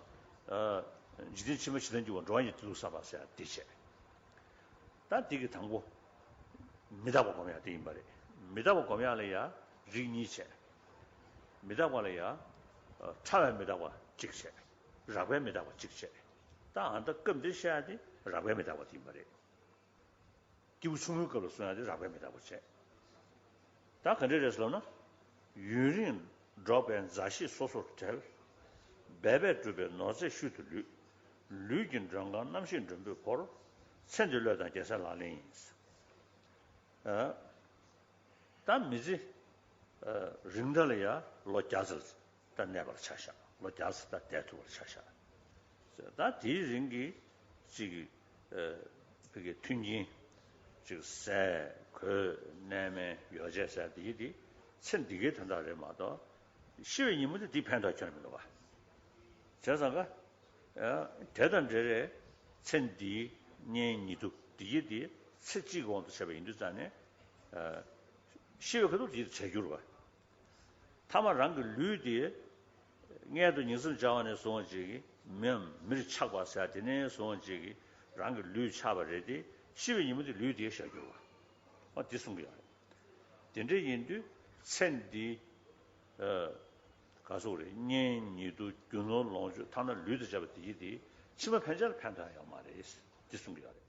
ཨ། འཇིག་རྟེན་ཕྱི་མ་ཇི་ལྟར་འགྱུར་བ་འགྲོ་བ་ཉིད་དུ་བསམ་པ་ཟེར་ཡ་དེ་བྱས། ད་འདི་གི་དང་པོ། མི་རྟག་པ་སྒོམ་ཡ་དེ་ཡིན་པ་རེད། མི་རྟག་པ་སྒོམ་ཡ་ལ་ཡ་རིགས་གཉིས་བྱས། མི་རྟག་པ་ལ་ཡ། ཨ། ཕྲ་བའི་མི་རྟག་པ་གཅིག་བྱས། རགས་པས་མི་རྟག་པ་གཅིག་བྱས། ད་ཨ་ད་སྐབས་འདིར་བཤད་ཡ་དེ་རགས་པས་མི་རྟག་པ་དེ་ཡིན་པ་རེད། སྐྱེས་བུ་ཆུང་ངུའི་སྐབས་ལ་གསུང་ཡ་དེ་རགས་པས་མི་རྟག་པ་བྱས། ད་ག་འདྲ་རེད་ཟེར་ལབ་ན། ཡུན་རིང་འགྲོགས་པའི་མཛའ་བཤེས་སོ་སོར་བྲལ། འབད་པས་བསྒྲུབས་པའི་ནོར་རྫས་ཤུལ་དུ་ལུས། ལུས་ཀྱི་མགྲོན་ཁང་རྣམ་ཤེས་མགྲོན་པོས་བོར། ཚེ་འདི་བློས་བཏང་རྒྱལ་སྲས་ལག་ལེན་ཡིན། ཨ། ད་མི་ཚེ་ཨ་རིང་མཐའ་ལ་ཡ་ལོ་བརྒྱ་ཙམ་ད་གནས་པར་ཆ་བཞག་ལོ་བརྒྱ་ཙམ་ད་བསྡད་ཐུབ་པར་ཆ་བཞག་ད་དེའི་རིང་གི་ཅིག་ཨ་བོད་ཀྱི་མཐུན་རྐྱེན་ཅིག་ཟས་གོས་གནས་མལ་ཡོ་བྱད་ཟེར་དེ་ཡི་དེ་ཚེ་འདི་གའི་དོན་དག་རེད་མ་གཏོགས། ཤི་བའི་ཉིན་མོ་དེ་འདི་ཕན་ཐོགས་ཁྱོན་མི་འདུག་བ། བྱས་ཙང་ཀ། ཨ་དེ་དང་འབྲེལ་རེད། ཚེ་འདིའི་གཉེན་ཉེ་དུ་འདི་ཡི་དེ་ཚེ་གཅིག་གི་དབང་དུ་བྱས་པ་ཡིན་དུས་ཙང་ནས། ཨ་ཤི་བའི་ཁ་ཐུག་དེ་ཡི་དེ་བྱས་གྱུར་བ། ཐ་མ་རང་གི་ལུས་དེ། མངལ་དུ་ཉིང་མཚམས་སྦྱར་བ་ནས་བཟུང་བ་ཅིག་གིས་མིའམ་མིར་ཆགས་པ་ཟེར་དེ་ནས་བཟུང་བ་ཅིག་གིས་རང་གི་ལུས་ཆགས་པ་རེད་དེ། ཤི་བའི་ཉིན་མོ་དེ་ལུས་དེ་བཞག་གྱུར་བ། ཨ་འདི་གསུང་གི་ཡོད་རེད། དེ་འདྲ་ཡིན་དུས་ཚེ་འདི། ཨ་ག་སོགས་རེད། གཉེན་ཉེ་དུ་རྒྱུ་ནོར་ལོངས་སྤྱོད་ཐ་ན་ལུས་དང་བཅས་པ་དེ་ཡི་དེ་ཕྱི་མ་ཕན་ཆད་ལ་ཕན་ཐོགས་ཡོད་མ་རེད། འདི་གསུང་གི་ཡོད་རེད།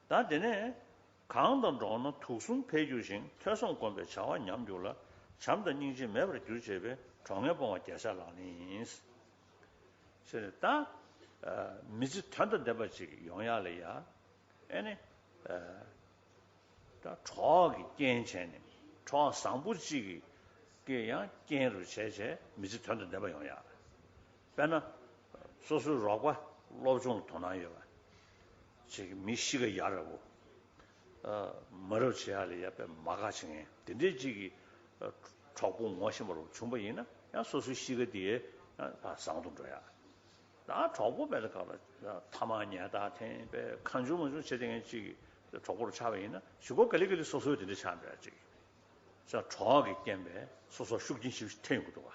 ད་དེ་ནས་གང་དང་འགྲོགས་ན་དུག་གསུམ་འཕེལ་འགྱུར་ཞིང་། ཐོས་བསམ་སྒོམ་པས་བྱ་བ་ཉམས་འགྱུར་ལ། བྱམས་དང་སྙིང་རྗེ་མེད་པར་འགྱུར་བྱེད་པའི། གྲོགས་ངན་སྤོང་བ་རྒྱལ་སྲས་ལག་ལེན་ཡིན། ཟེར་ད། ཨ་མི་ཚེ་དོན་དང་ལྡན་པ་ཅིག་ཡོང་ཡག་ལ་ཡ། ཨེ་ནི། ཨ་ད་གྲོགས་ཀྱི་རྐྱེན་བྱས་ནས་གྲོགས་བཟང་པོ་གཅིག་གིས་ཀྱི་ཡང་རྐྱེན་རུ་བྱས་བྱས་མི་ཚེ་དོན་དང་ལྡན་པ་ཡོང་ཡག་དཔེར་ན། སོ་སོའི་རོགས་པ་སློབ་སྦྱོང་ལ་དོ་སྣང་ཡོད་པ། ཅིག་མི་གཤིས་ཀ་ཡ་རབས་པོ། ཨ་མ་རབས་བྱེད་ཡག་ལ་ཡ་དཔེ་མ་དགའ་བྱེད་མཁན་དེ་འདྲའི་ཅིག་གི་ཨ་གྲོགས་པོ་ངོ་ཤེས་པ་རུ་བྱུང་པ་ཡིན་ན་ཡང་སོ་སོའི་གཤིས་ཀ་དེ་ཡང་ཕར་བཟང་དུ་འགྲོ་ཡག་ད་གྲོགས་པོ་དཔེ་ལ་ཁ་ལ་ཐ་མག་ཉལ་ཐག་འཐེན་པའི་གང་བྱུང་མང་བྱུང་བྱེད་བསྡད་མཁན་ཅིག་གི་གྲོགས་པོ་རུ་ཆགས་པ་ཡིན་ན་གཞུག་གུ་ག་ལེ་ག་ལེ་སོ་སོའི་དེ་འདྲ་ཆགས་འགྲོ་ཡག་ཅིག་ས་གྲོགས་ཀྱི་རྐྱེན་པས་སོ་སོར་ཤུགས་རྐྱེན་ཞིག་འཐེན་ཡོང་གི་འདུག་བ།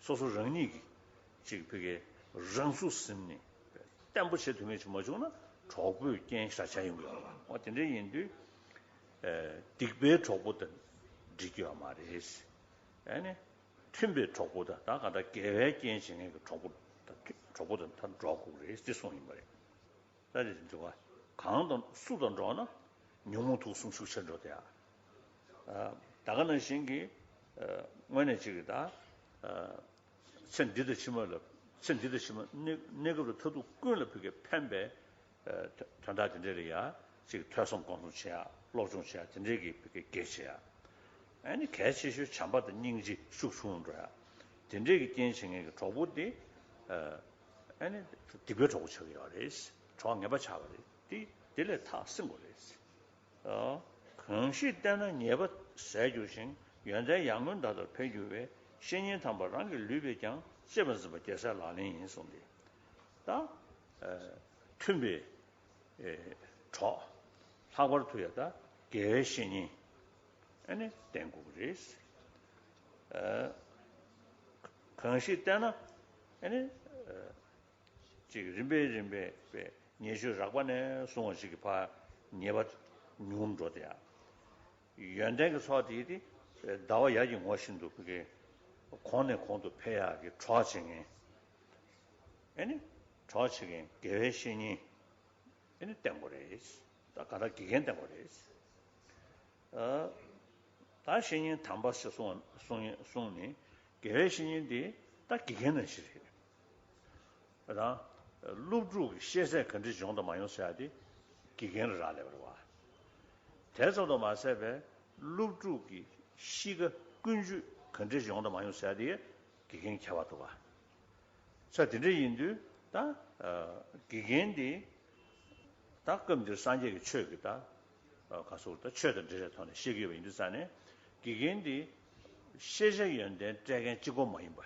སོ་སོ་རང་ཉིད་ཀྱིས་ཅིག་ཕ་གིའི་རང་ཚུགས་ཟིན་ནས་བརྟན་པོ་བྱེད་ཐུབ་མཁན་ཅིག་མ་བྱུང་ན་གྲོགས་པོས་རྐྱེན་ཞེ་དྲག་བྱས་ཡོང་གི་ཡོད་རེད་བ། འོ་དེ་འདྲ་ཡིན་དུས། ཨེ་སྡིག་པའི་གྲོགས་པོ་དང་འགྲིག་གི་ཡོད་མ་རེད། ཨ་ནི། མཐུན་པའི་གྲོགས་པོ་དང་ད་ག་འདྲ་དགེ་བའི་རྐྱེན་བྱེད་མཁན་གྱི་གྲོགས་པོ་དང་གྲོགས་པོ་དང་ད་འགྲོགས་དགོས་རེད་ཅེས་གསུངས་ཡིན་པ་རེད། ད་དེ་འདྲ་བ། གང་དང་སུ་དང་འགྲོགས་ན་ཉོན་མོངས་དུག་གསུམ་ཤུགས་ཆེར་འགྲོ་སྟེ། ཨ་ད་ག་ནང་བཞིན་གྱི་ཨ་དངོས་གནས་ཅིག་གི་ད་ཨ་ཚེ་འདི་དང་ཕྱི་མ་ལ་ཚེ་འདི་དང་ཕྱི་མ་གནས་གནས་སྐབས་ལ་མཐར་ཐུག་ཀུན་ལ་ཕ་གིར་ཕན་པའི་ཨ་དོན་དག་དེ་འདྲ་ལ་ཡ་ཅིག་ཐོས་བསམ་སྒོམ་གསུམ་བྱེད་ཡ་སློབ་སྦྱོང་བྱེད་ཡ་དེ་འདྲའི་གི་ཕ་གིར་གལ་ཆེ་ཡ། ཨ་ནི་གལ་ཆེ་ཤོས་བྱམས་པ་དང་སྙིང་རྗེ་ཤུགས་ཆུང་འགྲོ་ཡ། དེ་འདྲའི་གི་རྐྱེན་བྱེད་མཁན་གྱི་གྲོགས་པོ་དེ་ཨ་ནི་སྡིག་པའི་གྲོགས་པོ་ཆགས་ཀྱི་ཡོད་རེད། གྲོགས་ངན་པ་ཆགས་པ་རེད། དེ་དེ་ལས་ཐག་བསྲིང་དགོས་རེད། གང་ཞིག་བསྟེན་ན་ཉེས་པ་ཟད་འགྱུར་ཞིང་། ཡོན་ཏན་ཡར་ངོའི་མདའ་ལྟར་འཕེལ་འགྱུར་བའི། བཤེས་གཉེན་དམ་པ་རང་གི་ལུས་པས་ཀྱང་། གཅེས་པར་འཛིན་པ་རྒྱལ་སྲས་ལག་ལེན་ཡིན་གསུངས་ཏེ། ད་མཐུན་པའི་གྲོགས། ལྷག་པར་དུ་ཡང་ད་དགེ་བའི་བཤེས་གཉེན་ཨ་ནི་བསྟེན་དགོས་ཀྱི་རེད། གང་ཞིག་བསྟེན་ན་ཨ་ནི། ཅིག་རིམ་པས་རིམ་པས་པས་ཉེས་སྤྱོད་རགས་པ་ནས་བཟུང་བ་ཞིག་གི་ཕར་ཉེས་པ་ཉུང་འགྲོ་དེ་ཡ། ཡོན་ཏན་གྱི་ཚོགས་དེ་དེ་ཟླ་བ་ཡར་གྱི་ངོ་བཞིན་དུ་ཕ་གི་གོང་ནས་གོང་དུ་འཕེལ་ཡག་གི་གྲོགས་བྱེད་མཁན། ཨེ་ནི་གྲོགས་བྱེད་མཁན་དགེ་བའི་བཤེས་གཉེན་ཨེ་ནི་བསྟེན་དགོས་རེད། ད་ག་ད་དགེ་རྒན་བསྟེན་དགོས་རེད། ཨ། ད་བཤེས་གཉེན་དམ་པ་ཞེས་གསུངས་གསུངས་གསུངས་ནས་དགེ་བའི་བཤེས་གཉེན་དེ་ད་དགེ་རྒན་ནང་བཞིན་རེད། ད་སློབ་ཕྲུག་གི་ཤེས་ཚད་ག་འདྲ་ཡོང་དང་མ་ཡོང་ཟེར་ཡ་དེ་དགེ་རྒན་ལ་རག་ལས་པ་རེད་བ། དེ་ཙམ་དུ་མ་ཟད་པའི་སློབ་ཕྲུག་གི་གཤིས་ཀ་ཀུན་སྤྱོད་ག་འདྲ་ཡོང་དང་མ་ཡོང་ཟེར་ཡ་དེ་དགེ་རྒན་ཁྱད་པར་འདུག་བ། ས་དེ་འདྲ་ཡིན་དུས་ད་དགེ་རྒན་དེ་ད་སྐབས་འདིར་སངས་རྒྱས་ཀྱི་ཆོས་ཀྱི་ད་ག་སོགས་ད་ཆོས་དང་འབྲེལ་བའི་ཐོག་ནས་བཤད་ཀྱི་ཡོད་པ་ཡིན་དུས་ཙང་ནས་དགེ་རྒན་དེ་ཤེས་བྱ་ཡོན་ཏན་སྤྲད་མཁན་གཅིག་པོ་མ་ཡིན་པ་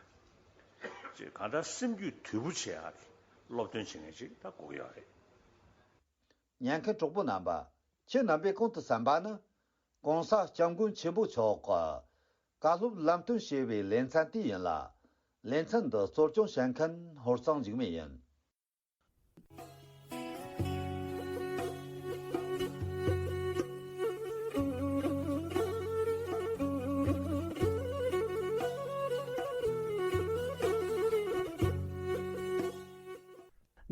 ཅིག་གང་ལྟར་སེམས་རྒྱུད་དུལ་པོ་བྱེད་ཡག་གི་སློབ་སྟོན་བྱེད་མཁན་ཅིག་ད་དགོས་ཀྱི་ཡོད་རེད། ཉན་མཁན་གྲོགས་པོ་རྣམ་པ། ཁྱེད་རྣམ་པས་གོང་དུ་གསན་པ་ནི། ྋགོང་ས་ྋསྐྱབས་མགོན་ཆེན་པོ་མཆོག་གི་བཀའ་སློབ་ལམ་སྟོན་ཞེས་པའི་ལེ་ཚན་དེ་ཡིན་ལ། ལེ་ཚན་འདི་གཙོ་སྐྱོང་བྱེད་མཁན་ཧོར་གཙང་འཇིགས་མེད་ཡིན།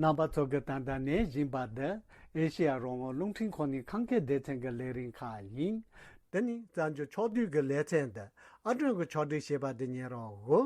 རྣམ་པ་ཚོ་གི་ད་ལྟ་ནས་བཞིན་པ་འདི་ཨེ་ཤེ་ཡ་རང་དབང་རླུང་འཕྲིན་ཁང་ནས་ཁམས་སྐད་སྡེ་ཚན་གྱི་ལས་རིམ་ཁག་ཡིན། འདི་ནི་བཙན་བྱོལ་ཕྱོགས་བསྡུས་ཀྱི་ལེ་ཚན་འདི་ཨ་སྒྲོན་གྱིས་ཕྱོགས་སྒྲིག་བྱས་པ་འདི་ཉན་རོགས་གོ།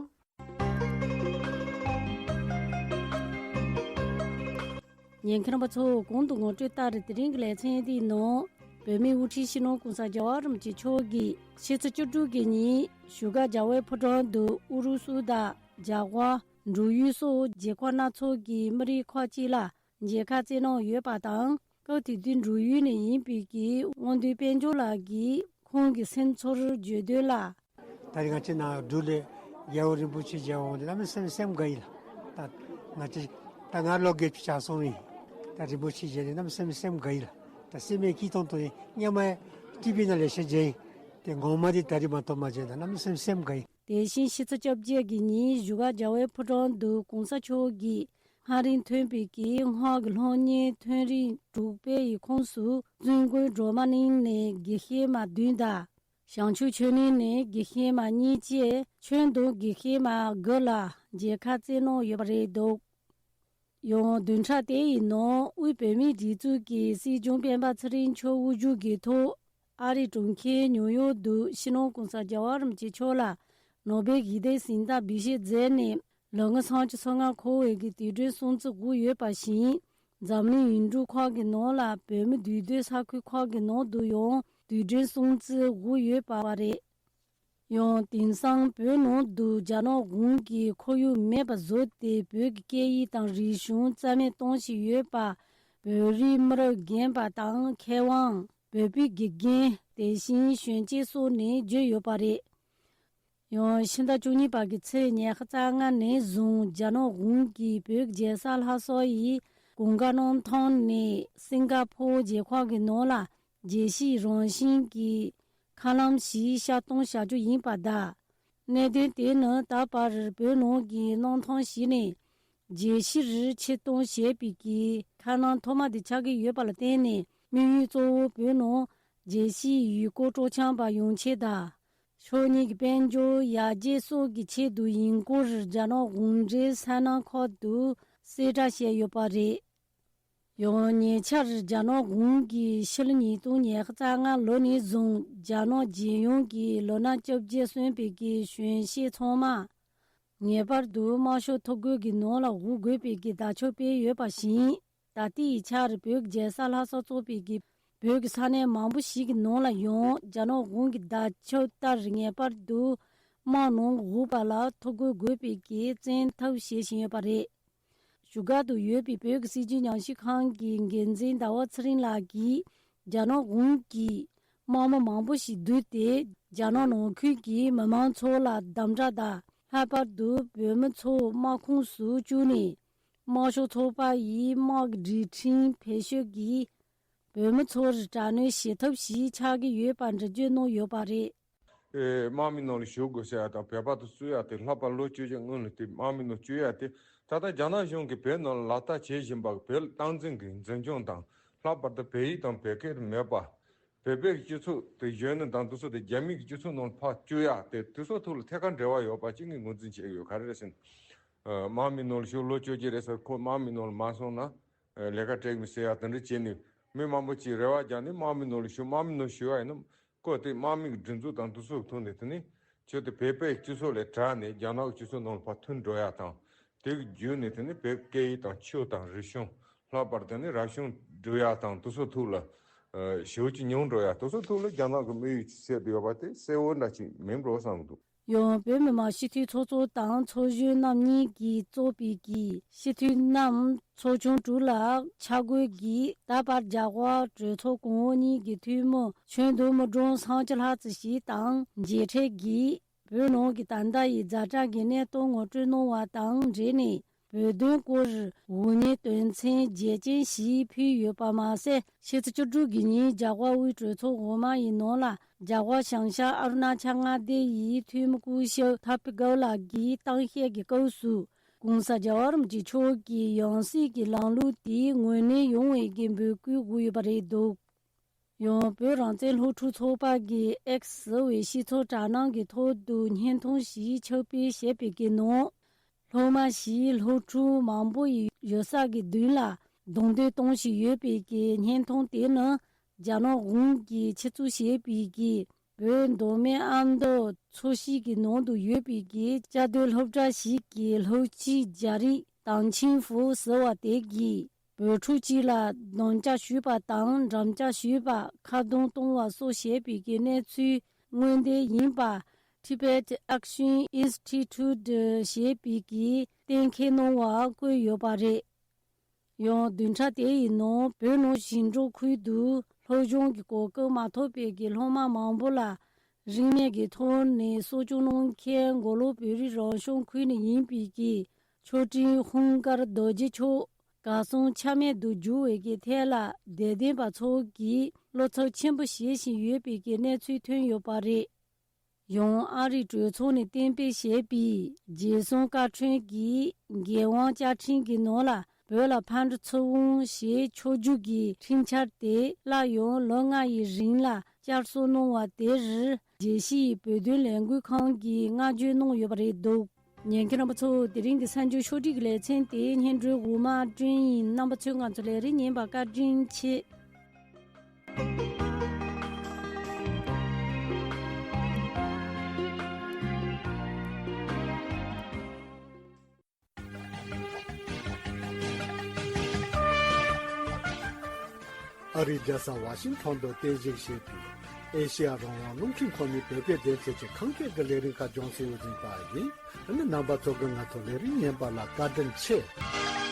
ཉན་མཁན་རྣམ་པ་ཚོ་གོང་དུ་ངོ་སྤྲོད་ལྟར་དེ་རིང་གི་ལེ་ཚན་འདིའི་ནང་བོད་མིའི་དབུ་ཁྲིད་སྤྱི་ནོར་༸གོང་ས་༸རྒྱལ་བ་རིན་པོ་ཆེ་མཆོག་གིས་ཕྱི་ཚེས་བཅུ་དྲུག་གི་ཉིན་བཞུགས་སྒར་རྒྱལ་བའི་ཕོ་བྲང་དུ་ཨུ་རུ་སུ་དང་རྒྱ་གར། འབྲུག་ཡུལ་སོགས་རྒྱལ་ཁབ་སྣ་ཚོགས་ཀྱི་མི་རིགས་ཁག་ཅིག་ལ་མཇལ་ཁ་བསྩལ་གནང་ཡོད་པ་དང་། སྐབས་དེ་དུས་འབྲུག་ཡུལ་ནས་ཡིན་པའི་གི་དབང་འདུས་དཔལ་འབྱོར་ལགས་ཀྱིས་ཁོང་གི་སེམས་ཚོར་བརྗོད་དོན་ལ། ད་རེས་ང་ཚོའི་ནང་འབྲུག་ལ་རྒྱལ་བ་རིན་པོ་ཆེ་མཇལ་འོང་དེ་གནམ་མེད་ས་མེད་སེམས་དགའ་ཡིན་ལ། ད་ང་ཚོ་ད་ང་ལོ་བརྒྱད་ཅུ་ཆགས་སོང་རེད། ད་རིན་པོ་ཆེ་མཇལ་དེ་གནམ་མེད་ས་མེད་སེམས་དགའ་ཡིན་ལ། ད་སེམས་མེད་སྐྱིད་ཐང་ཐོག་ནས་སྔོན་མ་ཊི་བི་ནང་ལས་ཤ་མཇལ་ཡིན། དེ་ངོ་མ་དེ་ད་རེས་མ་གཏོགས་མ་མཇལ་ད་གནམ་མེད་ས་མེད་སེམས་དགའ་ཡིན། དེ་བཞིན་ཕྱི་ཚེས་བཅོ་བརྒྱད་ཀྱི་ཉིན་བཞུགས་སྒར་རྒྱལ་བའི་ཕོ་བྲང་དུ་༸གོང་ས་མཆོག་གིས་སྔ་རིང་ཐོན་པའི་གི་སྔར་གྱི་སློབ་གཉེར་ཐོན་རིམ་དྲུག་པའི་ཡི་ཁོངས་སུ་བཙུན་དགོན་སྒྲོལ་མ་གླིང་ནས་དགེ་བཤེས་མ་བདུན་དང་། བྱང་ཆུབ་ཆོས་གླིང་ནས་དགེ་བཤེས་མ་གཉིས་བཅས་ཁྱོན་བསྡོམས་དགེ་བཤེས་མ་དགུ་ལ་མཇལ་ཁ་བསྩལ་གནང་ཡོད་པ་རེད་འདུག་ཡང་བདུན་ཕྲག་དེ་ཡི་ནང་དབུས་བོད་མིའི་སྒྲིག་འཛུགས་ཀྱི་སྲིད་སྐྱོང་སྤེན་པ་ཚེ་རིང་མཆོག་དབུ་བཞུགས་ཀྱི་ཐོག་ཨ་རིའི་གྲོང་ཁྱེར་ཉིའུ་ཡོག་ཏུ་སྤྱི་ནོར་༸གོང་ས་༸རྒྱལ་བ་རིན་པོ་ཆེ་མཆོག་ལ་ནོ་སྦེལ་ཞི་བདེའི་གཟེངས་རྟགས་འབུལ་བཞེས་མཛད་ནས་ལོ་ངོ་སུམ་ཅུ་སོ་ལྔ་འཁོར་བའི་གི་དུས་དྲན་སྲུང་བརྩི་དགོས་ཡོད་པ་བཞིན། འཛམ་གླིང་ཡུལ་གྲུ་ཁག་གི་ནང་ལ་བོད་མི་འདུས་སྡོད་ས་ཁུལ་ཁག་གི་ནང་དུ་ཡང་དུས་དྲན་སྲུང་བརྩི་དགོས་ཡོད་པ་རེད། ཡང་དེང་སང་བོད་ནང་དུ་རྒྱ་ནག་གཞུང་གིས་ཁོར་ཡུག་མེད་པ་བཟོས་ཏེ་བོད་ཀྱི་སྐད་ཡིག་དང་རིག་གཞུང་རྩ་མེད་གཏོང་བཞིན་ཡོད་པ། བོད་རིགས་མི་རབས་རྒན་པ་དང་མཁས་དབང་བོད་པའི་དགེ་རྒན་དེ་བཞིན་གཞོན་སྐྱེས་སོགས་ནས་བརྗོད་ཡོད་པ་རེད། ཡང་ཕྱི་ཟླ་བཅུ་གཉིས་པ་གི་ཚེས་ཉི་ཤུ་རྩ་ལྔ་ནས་བཟུང་རྒྱ་ནག་གཞུང་གིས་བོད་ཀྱི་རྒྱལ་ས་ལྷ་ས་ཡི་གུང་དཀར་གནམ་ཐང་ནས་སིང་ག་ཕོར་རྒྱལ་ཁབ་ཀྱི་ནང་ལ་རྒྱལ་སྤྱིའི་རང་བཞིན་གྱི་མཁའ་ལམ་ཞིག་ཕྱིར་གཏོང་བྱ་རྒྱུ་ཡིན་པ་དང་། གནད་དོན་དེ་ནི་ད་བར་བོད་ནང་གི་གནམ་ཐང་ཞིག་ནས་རྒྱལ་སྤྱིར་ཕྱིར་གཏོང་བྱས་པའི་གི་མཁའ་ལམ་ཐོག་མ་དེ་ཆགས་ཀྱི་ཡོད་པ་ལ་བརྟེན་ནས་དམིགས་ཡུལ་གཙོ་བོ་བོད་ནང་རྒྱལ་སྤྱིའི་ཡུལ་སྐོར་སྤྲོ་འཆམ་པ་ཡོང་ཆེད་དང་། ཕྱོགས་གཉིས་ཀྱི་དཔལ་འབྱོར་ཡར་རྒྱས་སོགས་ཀྱི་ཆེད་དུ་ཡིན་སྐོར་རྒྱ་ནག་གཞུང་འབྲེལ་གསར་ནང་ཁག་ཏུ་གསལ་བསྒྲགས་བྱས་ཡོད་པ་རེད། ཡང་ཉེ་ཆར་རྒྱ་ནག་གཞུང་གིས་ཕྱི་ལོ་ཉིས་སྟོང་ཉི་ཤུ་རྩ་ལྔ་ལོ་ནས་བཟུང་རྒྱ་ནག་རྒྱལ་ཡོངས་ཀྱི་ལོ་ན་བཅོ་བརྒྱད་སོན་པའི་གི་གཞོན་སྐྱེས་ཚང་མ་ངེས་པར་དུ་དམར་ཤོག་ཐོ་འགོད་ཀྱི་ནང་ལ་འགོད་དགོས་པའི་གི་བརྡ་ཁྱབ་སྤེལ་ཡོད་པ་བཞིན། ད་ལྟའི་ཆར་བོད་ཀྱི་རྒྱལ་ས་ལྷ་ས་གཙོས་པའི་གི་བོད་ཀྱི་ས་གནས་མང་པོ་ཞིག་གི་ནང་ལ་ཡང་རྒྱ་ནག་གཞུང་གི་བརྡ་ཁྱབ་ལྟར་ངེས་པར་དུ་དམག་ནང་འགོད་པ་ལ་ཐོ་འགོད་དགོས་པའི་གི་བཙན་ཐབས་བྱེད་བཞིན་ཡོད་པ་རེད། བཞུགས་སྒར་དུ་ཡོད་པའི་བོད་ཀྱི་སྲིད་བྱུས་ཉམས་ཞིབ་ཁང་གི་འགན་འཛིན་ཟླ་བ་ཚེ་རིང་ལགས་ཀྱིས་རྒྱ་ནག་གཞུང་གིས་དམག་མི་མང་པོ་ཞིག་བསྡུས་ཏེ་རྒྱ་ནག་ནང་ཁུལ་གྱི་མི་མང་ཚོ་ལ་དམ་དྲག་དང་། ལྷག་པར་དུ་བོད་མི་ཚོ་དམག་ཁོངས་སུ་བཅུག་ནས། དམར་ཤོག་ཚོགས་པ་ཡིས་དམག་གི་སྒྲིག་ཁྲིམས་བེད་སྤྱོད་ཀྱིས་བོད་མི་ཚོར་དྲག་གནོན་བྱེད་ཐབས་ཤིག་ཆགས་ཀྱི་ཡོད་པ་འགྲེལ་བརྗོད་གནང་ཡོད་པ་རེད། ཨེ། དམག་མི་ནང་ལ་ཞུགས་དགོས་ཟེར་ཡ་དང་བོད་པ་དེ་གསོད་ཡ་དེ་ལྷག་པར་ལོ་བཅོ་བརྒྱད་སྔོན་ལ་དེ་དམག་མི་ནང་བཅུག་ཡ་དེ་ད་ལྟ་རྒྱ་ནག་གཞུང་གིས་བོད་ནང་ལ་ལག་བསྟར་བྱེད་བཞིན་པ་བོད་སྟངས་འཛིན་གྱི་འཛིན་སྐྱོང་དང་ལྷག་པར་དུ་བོད་ཡིག་དང་བོད་སྐད་མེད་པ། བོད་པའི་སྤྱི་ཚོགས་དེ་གཞོན་ནུ་དང་དེ་ཚོ་དེ་རྒྱ་མི་གི་སྤྱི་ཚོགས་ནང་ལ་ཕར་བཅུག་ཡ་དེ་དེ་ཚོ་ཐོག་ལ་ཐད་ཀར་འབྲེལ་བ་ཡོད་པ་ཅིག་གིས་ངོས་འཛིན་བྱེད་ཀྱི་ཡོད། ག་རེ་རེད་ཟེར་ན། ཨ། དམག་མི་ནང་ལ་ཞུགས་ལོ་བཅོ་བརྒྱད་རེད་ཟེར། ཁོ་དམག་མི་ནང་ལ་མ་སོང་ན་ཨ་ལས་ཀ་སྤྲད་མི་ཟེར་ཡ་དེ་འདྲ་བྱས་ནས་མི་མང་པོ་ཅིག་རེ་བ་རྒྱག་ནས་དམག་མི་ནང་ལ་ཞུགས། དམག་མི་ནང་ཞུགས་པ་ཡིན་ན་ཁོ་དེ་དམག་མི་གི་སྒྲིག་འཛུགས་དང་དེ་ཚོ་གི་ཐོག་ནས་དེ་ནི་ཁྱོད་དེ་བོད་པའི་སྤྱི་ཚོགས་ལས་དྲག་ནས་རྒྱ་ནག་གི་སྤྱི་ཚོགས་ནང་ལ་ཕར་ཐོན་འགྲོ་ཡ་དང་། དེ་གི་བརྒྱུད་ནས་དེ་ནི་བོད་སྐད་ཡིག་དང་ཆོས་དང་རིག་གཞུང་། ལྷག་པར་དུ་ནི་རབ་བྱུང་སྒྲུབ་ཡ་དང་དེ་ཚོ་ཐོག་ལ་ཨ་ཞེ་པོ་ཅིག་ཉུང་འགྲོ་ཡ། དེ་ཚོ་ཐོག་ལ་རྒྱ་ནག་གི་དམིགས་ཡུལ་ཅིག་གསལ་དུ་ཡོད་པ་དེ་གསལ་བོ་འདྲ་ཅིག་མིན་འགྲོ་བསམ་གྱི་འདུག། ཡང་བོད་མི་མང་སྤྱི་འཐུས་ཚོགས་གཙོ་དང་ཚོགས་གཞོན་རྣམ་གཉིས་ཀྱིས་གཙོས་པའི་གི་སྤྱི་འཐུས་རྣམས་ཚོགས་ཆུང་དྲུག་ལ་ཆ་བགོས་ཀྱིས་ད་བར་རྒྱ་གར་གྲོས་ཚོགས་གོང་འོག་གཉིས་ཀྱི་འཐུས་མི་ཁྱོན་བསྡོམས་མི་གྲངས་སུམ་ཅུ་ལྷག་ཙམ་ཞིག་དང་མཇལ་འཕྲད་ཀྱིས། བོད་ནང་གི་ད་ལྟ་ཡི་ཛ་དྲག་གི་གནས་སྟངས་ངོ་སྤྲོད་གནང་བ་དང་འབྲེལ་ནས་བོད་དོན་སྐོར་དགོས་ངེས་དོན་ཚན་བརྒྱད་ཅན་ཞིག་ཕུལ་ཡོད་པ་མ་ཟད། ཕྱི་ཚེས་བཅུ་དྲུག་གི་ཉིན་རྒྱ་གར་དབུས་གྲོས་ཚོགས་འོག་མ་ཡི་ནང་ལ་རྒྱ་གར་བྱང་ཤར་ཨ་རུ་ན་ཅལ་མངའ་སྡེ་ཡི་འཐུས་མི་སྐུ་ཞབས་ཐ་པི་ཀལ་ལགས་ཀྱིས་གཏམ་བཤད་ཀྱི་སྐབས་སུ། ༸གོང་ས་༸རྒྱལ་བ་རིན་པོ་ཆེ་མཆོག་གི་ཡང་སྲིད་ཀྱི་ལམ་ལུགས་དེ་ངོས་ལེན་ཡོང་བའི་གི་འབོད་སྐུལ་དགོས་ཡོད་པ་རེད་འདུག། ཡང་བོད་རང་བཙན་སློབ་ཕྲུག་ཚོགས་པ་གི་ཨེགས་ཟེར་བའི་སྤྱི་ཚོགས་དྲ་ནང་གི་ཐོག་ཏུ་བརྙན་ཐུང་ཞིག་ཁྱབ་སྤེལ་བྱས་པའི་གི་ནང་། སློབ་མ་ཞིག་སློབ་ཕྲུག་མང་པོ་ཡི་ཡོད་ས་གི་མདུན་ལ་རྡུང་རྡེག་གཏོང་བཞིན་ཡོད་པའི་གི་བརྙན་ཐུང་དེ་ནི་རྒྱ་ནག་གཞུང་གིས་ཆུ་བཙོ་བྱས་པའི་གི་བོད་མདོ་སྨད་ཨ་མདོ་ཚོ་བཞི་གི་ནང་དུ་ཡོད་པའི་གི་བཅའ་སྡོད་སློབ་གྲྭ་ཞིག་གི་སློབ་སྤྱི་རྒྱ་རི་དང་ཆིང་ཧྥུ་ཟེར་བ་དེ་གིས་བོད་ཕྲུག་ཅིག་ལ་རྡུང་རྐྱང་ཞུས་པ་དང་འགྲམ་ལྕག་ཞུས་པ། ཁ་རྡུང་གཏོང་བ་སོགས་བྱས་པའི་གི་གནས་ཚུལ་དངོས་བདེན་ཡིན་པ། Tibet Action Institute ཞེས་པའི་གིས་གཏན་འཁེལ་གནང་བ་བཀོད་ཡོད་པ་རེད། ཡང་བདུན་ཕྲག་དེ་ཡི་ནང་བོད་ནང་ཞིང་འབྲོག་ཁུལ་དུ་སློབ་སྦྱོང་གི་གོ་སྐབས་མ་ཐོབ་པའི་གི་སློབ་མ་མང་པོ་ལ་རིན་མེད་ཀྱི་ཐོག་ནས་གསོ་སྐྱོང་གནང་མཁན་མགོ་ལོག་བོད་རིགས་རང་སྐྱོང་ཁུལ་ནས་ཡིན་པའི་གི་མཆོག་སྤྲུལ་ཧུང་དཀར་རྡོ་རྗེ་མཆོག་གར་སོང་ཆ་མེད་དུ་གྱུར་བའི་གི་ཐད་ལ་དད་ལྡན་པ་ཚོ་གིས་བློ་འཚབ་ཆེན་པོ་བྱེད་བཞིན་ཡོད་པའི་གི་གནས་ཚུལ་ཐོན་ཡོད་པ་རེད། ཡང་ཨ་རིའི་གྲོས་ཚོགས་ནས་གཏན་འབེབས་བྱས་པའི་རྒྱལ་སྲུང་བཀའ་ཁྲིམས་ཀྱི་འགན་དབང་བཅའ་ཁྲིམས་ཀྱི་ནང་ལ་བོད་ལ་ཕན་འབྲས་ཚུར་འོང་ཞེས་ཆོས་བརྒྱུད་ཀྱི་ཁྲིམས་འཆར་དེ་སླར་ཡང་ལོ་ལྔ་ཡི་རིང་ལ་བསྐྱར་གསོ་གནང་བ་དེར་རྒྱལ་སྤྱིའི་བོད་དོན་ལས་འགུལ་ཁང་གིས་བསྔགས་བརྗོད་གནང་ཡོད་པ་རེད་འདུག་ཉན་མཁན་རྣམ་པ་ཚོ། དེ་རིང་གི་གསར་འགྱུར་ཕྱོགས་སྒྲིག་གི་ལེ་ཚན་དེ་སྙན་སྒྲོན་འོག་མ་བསྐྲུན་ཡིན། རྣམ་པ་ཚོས་ང་ཚོ་ལས་རིམ་ཉན་པར་བཀའ་དྲིན་ཆེ། ཨ་རིའི་རྒྱལ་ས་ཝ་ཤིང་ཊོན་དུ་རྟེན་གཞི་བྱས་པའི་ཨེ་ཤེ་ཡ་རང་དབང་རླུང་འཕྲིན་ཁང་ནས་བོད་སྐད་སྡེ་ཚན་གྱི་ཁམས་སྐད་ཀྱི་ལས་རིམ་ཁག་སྦྱོང་སའི་ཡོད་ཟིན་པ་ཡིན། ཨ་ནི་རྣམ་པ་ཚོ་གིས་ང་ཚོ་ལས་རིམ་ཉན་པ་ལ་བཀའ་དྲིན་ཆེ།